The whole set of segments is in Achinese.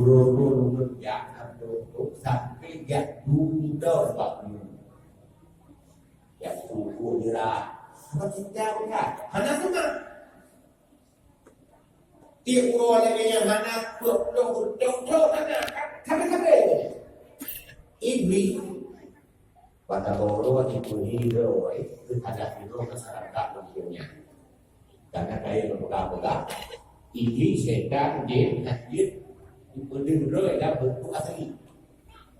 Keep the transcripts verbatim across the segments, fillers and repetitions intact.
Turun-turun jak sampai jak dudoe bak gunong. Jak tuku jeurat. Apa cinta bukan? Hana seumah. Tiep uroe lagèe nyan hana peuet ploh reutôh thon hana. Hana sabe. Iblis. Bak saboh uroe jipeulhi droe teuhadap sidroe masyarakat gampông nyan. Karena kayém geupeugah-peugah, Iblis, syaitan, jén, nyan jeuet jipeuleueh droe lam beuntuk asli.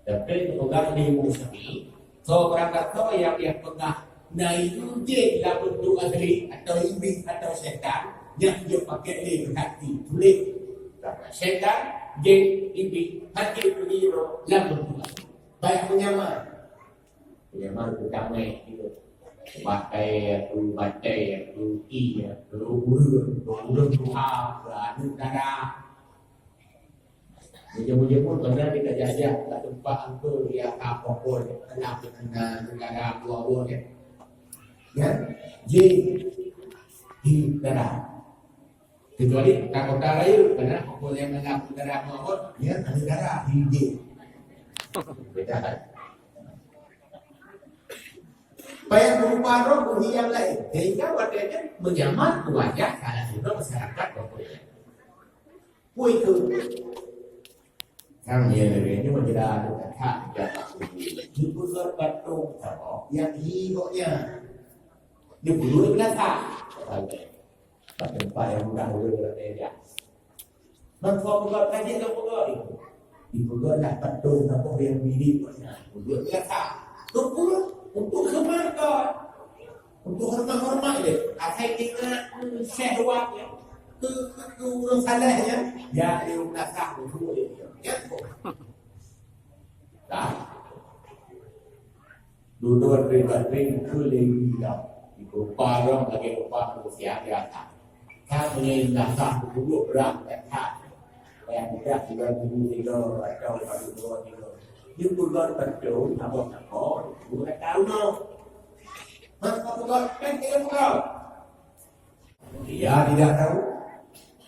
Tapi geupeugah lé Musa, soe barangkasoe nyang, nyang peugah na jén lam beuntuk asli, atau iblis, atau syaitan, nyan jeuet pakèk lé beusaksi, tuléh. Karena syaitan, jén, iblis, hana jeuet peuleueh droe lam beuntuk asli. Bèk meunyamar. Meunyamar keu damai gitu. Batèe, keu batèe, keu ie, keu ureueng, keu ureueng tuha, keu aneuk dara. Meujeuet-meujeuet pun pernah kita jajah ka teumpat angkeu ya ka poh-poh, kena, kena negara buah-buah ya. Ya, jin di negara. Kecuali ka kota rayeuk, karena poh-poh nyang na negara buah-buah, ya, negara di jin. Beda kan? Payah meurupa roh bagi nyang laén, sehingga watèe nyan meunyamar keu wajah salah sidroe masyarakat poh-poh nyan. Peue keuh? Sang nyan lagèe nyoe jeulaih that jak bak kubu. Jipeugöt batông saboh nyang hi gobnyan. Jipeugöt meunasah. Bak teumpat nyang mudah ureueng lagèe nyan. Mangko peugöt ka jeuet lom peugöt. Jipeugöt lah batông saboh nyang mirip gobnyan. Peugöt meunasah. Keu peue? Untuk seumah kon. Untuk hormat-hormat je. Asai ingat syahwat je. Keu, keu, keu ureueng saleh je. Ya, dia meunasah untuk dia. Ya, kok. Dah. Dudoe ribet ring keu lé gila. Rupa droe lagèe rupa manusia biasa. Ka meunyoe meunasah peubuet brat that. Nyang mudah bulan minggu tiga atau satu dua tiga. Jipeugöt batông saboh-saboh, bukan tahu no. Maka peugöt kan dia tahu. Dia tidak tahu,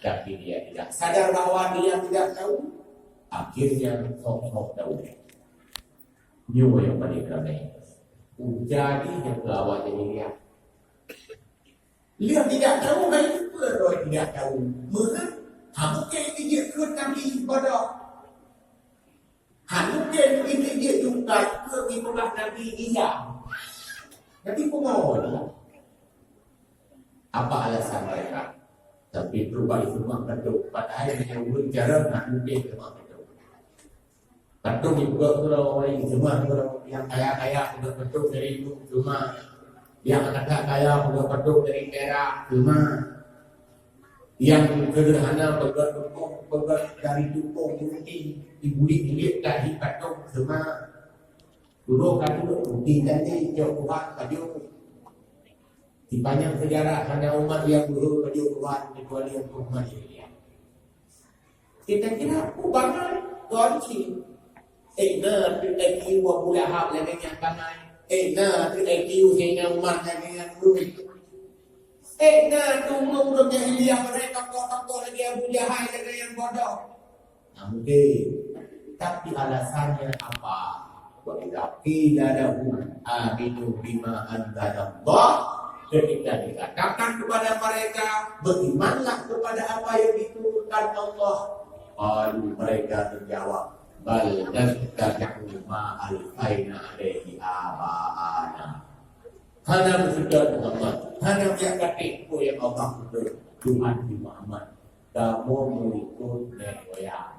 tapi dia tidak sadar bahwa dia tidak tahu. Akhirnya sok-sok tahu. Nyoe nyang paling ramè. Jadi nyang keu awak jadi lihat. Lheueh tidak tahu, hai peue droe tidak tahu. Meunan, ha mungken jijeuet keu Nabi bodoh. Ha mungken jijeuet jungkat keu jipeugah Nabi iya. Tapi peue meunan? Apa alasan mereka? Tapi perubahan itu memang betul. Padahal yang ulun jarang nak mungkin memang betul. Batông jipeugöt keudroe, seumah keudroe, nyang kaya-kaya peugöt batông dari seumah, nyang agak kaya peugöt batông dari perak, seumah, nyang seudeurhana peugöt tupông, peugöt dari tupông ruti, jibulék-bulék ka jeuet batông, seumah. Dudoe ka dudoe ruti tadi cok ubat pajoh. Di panjang sejarah hana umat nyang beuhe pajoh ubat kecuali umat Yahudi. Kita kira aku bangai, tuan cik. Eh, na tu I Q Abu Lahab lagèe nyan bangai. Eh, na tu I Q Saidina Umar lagèe nyan lui. Eh, na tu ureueng-ureueng jahiliyah, mereka tokoh-tokoh lagèe Abu Jahal lagèe nyan bodoh. Nah, mungkin. Tapi alasannya apa? Wa idza qila lahum aminu bima anzalallah, ketika dikatakan kepada mereka, "Berimanlah kepada apa yang diturunkan Allah," lalu mereka menjawab, "Bal nattabi'u ma alfaina alaihi aba'ana." Hana meuseutôt Muhammad, hana meuyak gatéh peue nyang Allah utus Tuhan di Muhammad. Kamoe meulikot nèk moyang.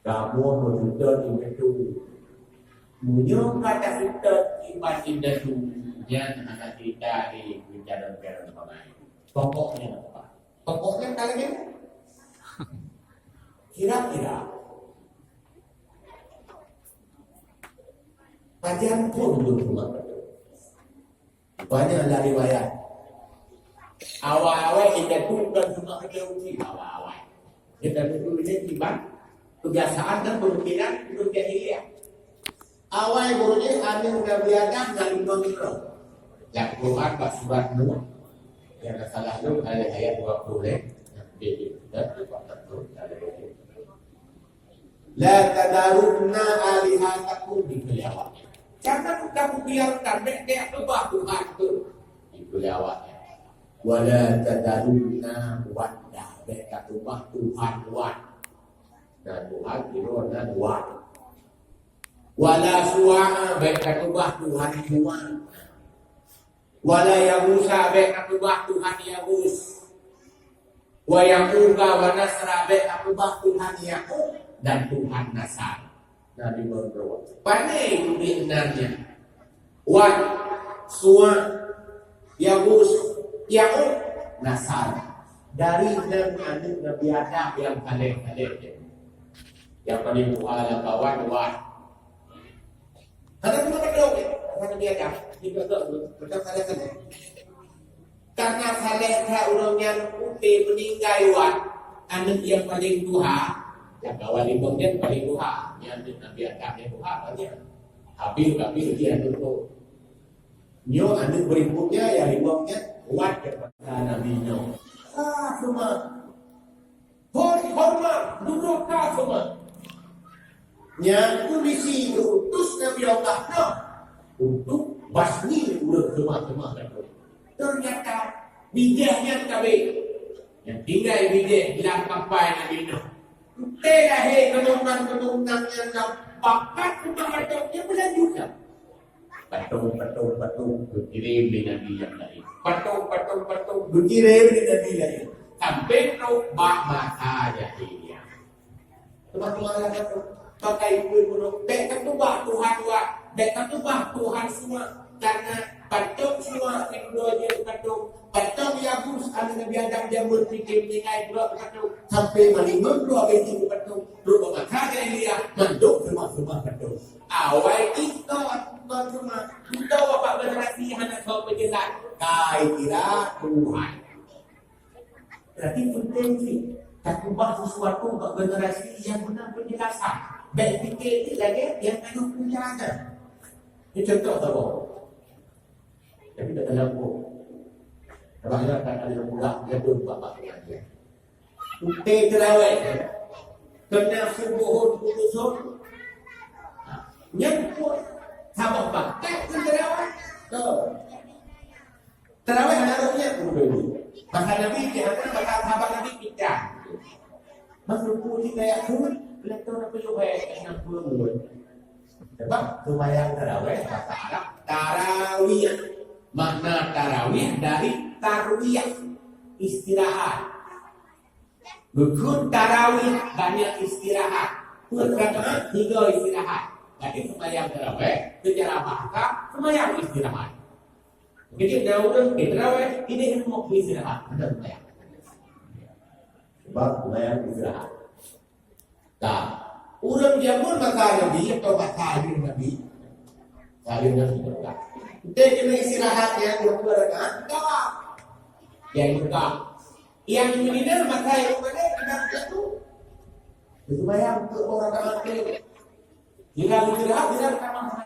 Kamoe meuseutôt indatu. Meunyoe ka taseutôt iman indatu, nyan hana cerita lé meucalon-calon bangai. Pokoknya apa? Pokoknya kalian kira-kira pajan pun belum rumah betul. Banyak lah riwayat. Awai-awai indatu bukan cuma kerja uji, awai-awai. Indatu tu ini timbang kebiasaan dan pemikiran ureueng jahiliyah. Awai guru ni, aneuk Nabi Adam dari Nabi Ibrahim. Lam Quran bak surat Nuh, nyang salah tu ayat, ayat dua puluh, eh. Yang dia, dia, dia, dia, dia, dia, dia, dia, dia. La tadharunna alihatakum, dikheun lé awaknyan. Jangan kamu biarkan, bék keubah Tuhan tu, dikheun lé awaknyan. Wa la tadharunna wadda, bék kakeubah Tuhan Wad. Na Tuhan, jinoe na Wad. Wa la suwa'a, bék kakeubah Tuhan Suwa'. Wa la Yaghusa, bék kakeubah Tuhan Yaghus. Wa Ya'uqa wa Nasra, bék kakeubah Tuhan Ya'uq dan Tuhan Nasar. Nabi Ibrahim. Pane duek nan nyan? Wad, Suwa', Yaghus, Ya'uq, Nasar. Dari nan aneuk Nabi Adam nyang saleh-saleh. Nyang paleng tuha lam kawan Wad. Hana guna beutôi, hana Nabi Adam. Di beutôi, beutôi saleh-saleh. Karena saleh that ureuëng nyan, uté meuninggai Wad, aneuk nyang paleng tuha, nyang kawan limong nyan paleng tuha, nyan aneuk Nabi Adam nyang tuha, kan nyan. Habil, Kabil, jih aneuk tu. Nyoe aneuk berikutnya, nyang limong nyan, Wad daripada Nabi Nuh. Ah, cuma Hor-, hormat, dudoe ka seumah. Nyang kondisi geuutus Nabi Allah Nuh untuk basmi ureuëng seumah-seumah geutanyoe. Ternyata bijéh nyan kabeh. Nyang tinggai bijéh lam kapai Nabi Nuh. Uté lahé keunoe-keunoe nyan lam bakat seumah geutanyoe, nyan beulanjut dah. Patong, patong, patong geukirém lé nabi nyang laén. Patong, patong, patong geukirém lé nabi laén. Sampai trok bak masa jahiliyah. Teuma-teuma lagée tu, pakai pun bunoe, bék kakeubah Tuhan Wad, bék kakeubah Tuhan Suwa', karena patong Suwa' nyang dua jeuet patong, patong Yaghus aneuk Nabi Adam jameun pike meuninggai dua patong, sampai malimong dua belas patong, trok bak masa jahiliyah, mandum seumah-seumah patong. Awai ikot, ikot cuma, kita bapak generasi hana soe peujeulaih, kai kira Tuhan. Berarti penting sih, tak ubah sesuatu bak generasi yang guna penjelasan. Baik fikir ni lagi yang anu penjelasan. Ini contoh saboh. Tapi tak dalam buku. Kalau ada tak ada buku, dia pun bapak pengajian. Utai terawih. Kena subuh putus. Nyan pun saboh pakai pun terawih. Tuh. Terawih hana ruknya pun dulu. Masa Nabi di hana, masa sahabat Nabi pecah. Mas ruku ni kayak pun, letak apa juga enam puluh. Sebab sembahyang terawih bahasa Arab tarawih. Makna tarawih dari tarwiyah, istirahat. Rukun tarawih banyak istirahat. Peuet rakaat tiga istirahat. Jadi sembahyang tarawih secara bahasa sembahyang istirahat. Jadi dah urang ke tarawih ini ilmu istirahat. Ada sembahyang. Sebab sembahyang istirahat. Nah, urang jameun masa Nabi atau masa akhir Nabi, akhir Nabi berkah. Kita kena istirahat yang dua rakaat, jawab. Yang berkah. Yang meninggal masa yang mana kita tu? Sembahyang ke orang rakaat tu. Tinggal istirahat, tinggal kamar.